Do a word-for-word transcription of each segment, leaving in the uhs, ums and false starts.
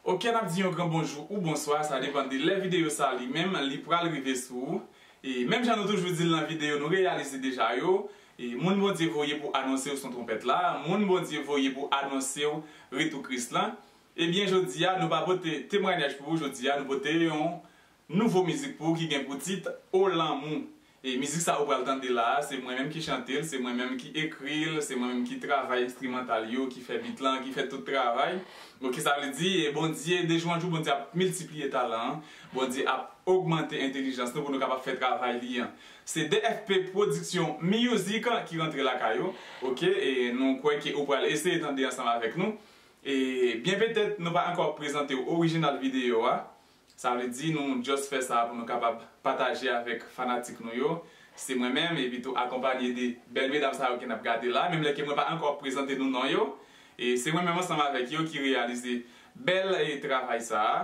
Ok, n ap di yon gran bonjou ou bonswa, sa depann de lè videyo sa li menm, li pral rive sou ou. E menm jan nou toujou di l nan videyo nou reyalize deja yo, e moun Bondye voye pou anonse w son twonpèt la, moun Bondye voye pou anonse w retou Kris lan. Ebyen, jodi a, nou pa pote temwayaj pou ou, jodi a, nou pote yon nouvo mizik pou ou ki gen pou tit O Lanmou. E mizik sa ou pral tande la a, se mwen menm ki chante l, se mwen menm ki ekri l, se mwen menm ki travay enstrimantal yo, ki fè beat lan, ki fè tout travay. Ok, sa vle di, e Bondye, de jou an jou, Bondye ap miltipliye talan an, Bondye ap ogmante entèlijans nou pou nou kapab fè travay li an. Se D F P Production Music ki rantre lakay ou, ok, e nou kwè ke ou pral eseye tande ansanm avèk nou. E byen petèt, nou pa ankò prezante w orijinal videyo a. Sa vle di nou just fè sa pou nou kapab pataje avèk fanatik nou yo. Se mwen menm, epi tou akonpanye de bèl medam sa yo ke n ap gade la, menm lè ke mwen pa ankò prezante nou non yo. E se mwen menm ansanm avèk yo ki reyalize bèl, e, travay sa a.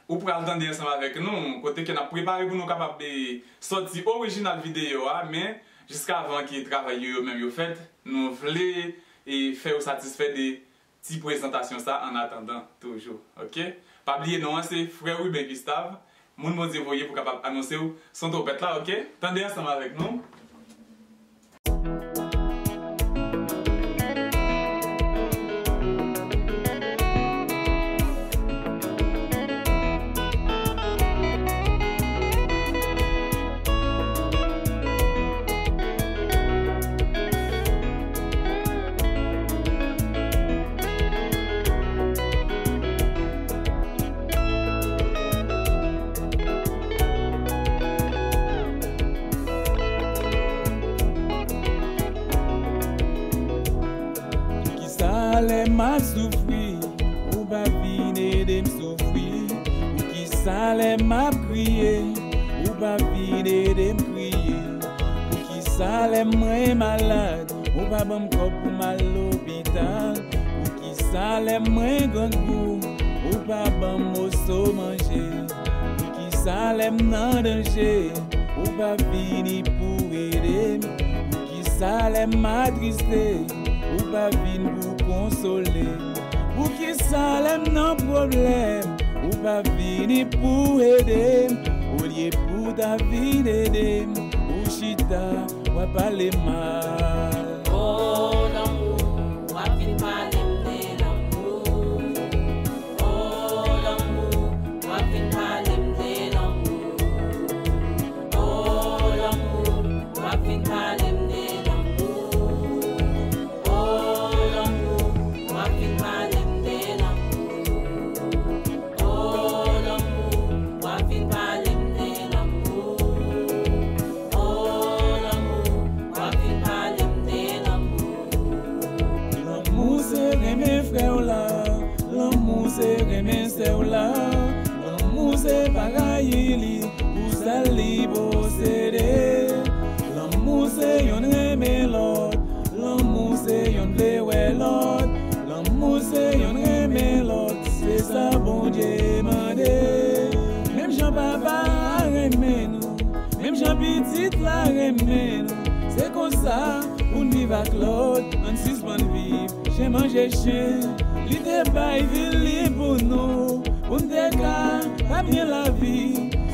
Ou pral tande ansanm avèk nou, kote ke n ap prepare pou nou kapab, e, sòti orijinal videyo a, men jiskavan ke travay yo yo menm yo fèt, nou vle, e, fè yo satisfè de ti prezantasyon sa annatandan toujou, ok? Pa bliye non an se Frè Ruben Gustave, moun Bondye voye pou kapab anonse w son twonpèt la, ok? Tande ansanm avèk nou. Poukisa lè m ap soufri, ou pa vin ede m soufri? Poukisa lè m ap kriye, ou pa vin ede m kriye? Poukisa lè mwen malad, ou pa ban m kòb pou m al lopital? Poukisa lè mwen grangou, ou pa ban m moso manje? Poukisa lè m nan danje, ou pa vini pou ede m? Poukisa lè m atriste, ou pa vin pou konsole m? Poukisa lè m nan pwoblèm, ou pa vini pou ede m? Olye pou ta vin ede m, ou chita, w ap pale mal. Oh, lanmou, w ap vin pale m de lanmou. Oh, lanmou, w ap vin pale m de lanmou. Oh, lanmou, w ap vin pale m de lanmou. Oh, lanmou, w ap vin pale m de lanmou. Oh, lanmou, w ap vin pale m de lanmou. Oh, lanmou, w ap vin pale m de lanmou. Lanmou se renmen frè w la, lanmou se renmen sè w la, lanmou se pa rayi li pou sa li posede. Lanmou se yonn renmen lòt, lanmou se yonn vle wè lòt, lanmou se yonn renmen lòt, se sa Bondye mande. Menm jan papa a renmen nou, menm jan pitit la renmen nou, se konsa pou n viv ak lòt, ann sispann viv chen manje chen. Li te bay vi li pou nou, pou n te ka pa byen lavi.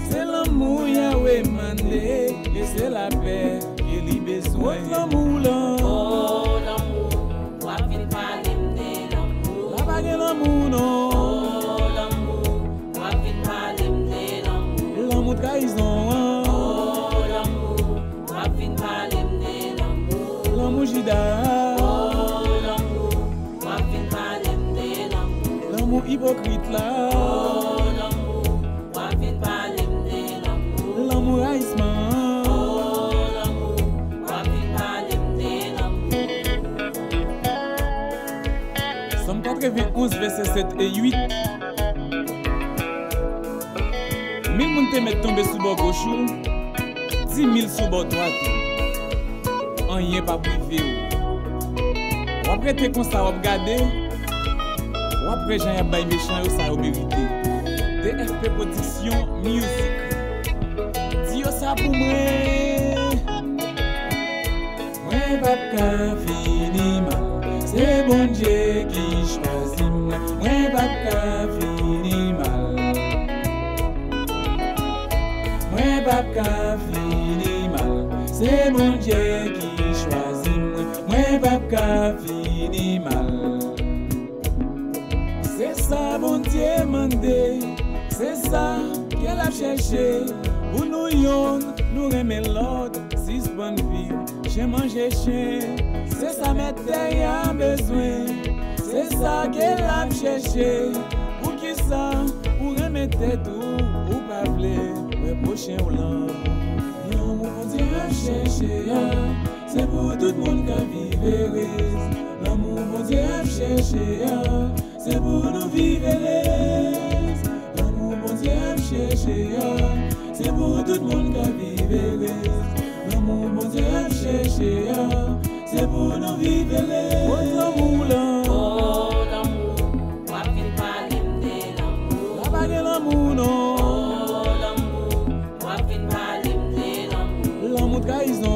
Se lanmou Yawe mande, e se lapè ke li bezwen. Kot lanmou lan? Oh, lanmou, w ap vin pale m de lanmou. La pa gen lanmou non. Oh, lanmou, w ap vin pale m de lanmou. Lanmou trayizon an. Oh, lanmou, w ap vin pale m de lanmou. Lanmou Jida. Oh, lanmou, w ap vin pale m de lanmou. Lanmou ipokrit la. Oh, lanmou, w ap vin pale m de lanmou. Lanmou rayisman. Oh, lanmou, w ap vin pale m de lanmou. Sòm katrevenn onz, vèsè sèt e uit. Mil moun te mèt tonbe sou bò goch ou, di mil sou bò dwat ou. Anyen p ap rive w. W ap rete konsa, w ap gade, w ap wè jan y ap bay mechan yo sa yo merite. D F P Production Music. Di yo sa pou mwen. Mwen p ap ka fini mal, se Bondye ki chwazi mwen. Mwen p ap ka Se Bondye ki chwazi mwen, mwen p ap ka fini mal. Se sa Bondye mande, se sa ke l ap chèche. Pou nou yonn, nou renmen lòt, sispann viv chen manje chen. Se sa mèt tè a bezwen, se sa ke l ap chèche. Poukisa ou renmen tèt ou, ou pa vle wè pwochen w lan? Lanmou Bondye ap chèche a, se pou tout moun ka viv erez. Lanmou Bondye ap chèche a, se pou nou viv erez. Lanmou Bondye ap chèche a, se pou tout moun ka viv erez. Lanmou Bondye ap chèche a, se pou nou viv erez. Kot lanmou lan? Oh, lanmou, w ap vin pale m de lanmou. La pa gen lanmou non. Oh, lanmou, w ap vin pale m de lanmou. Lanmou trayizon.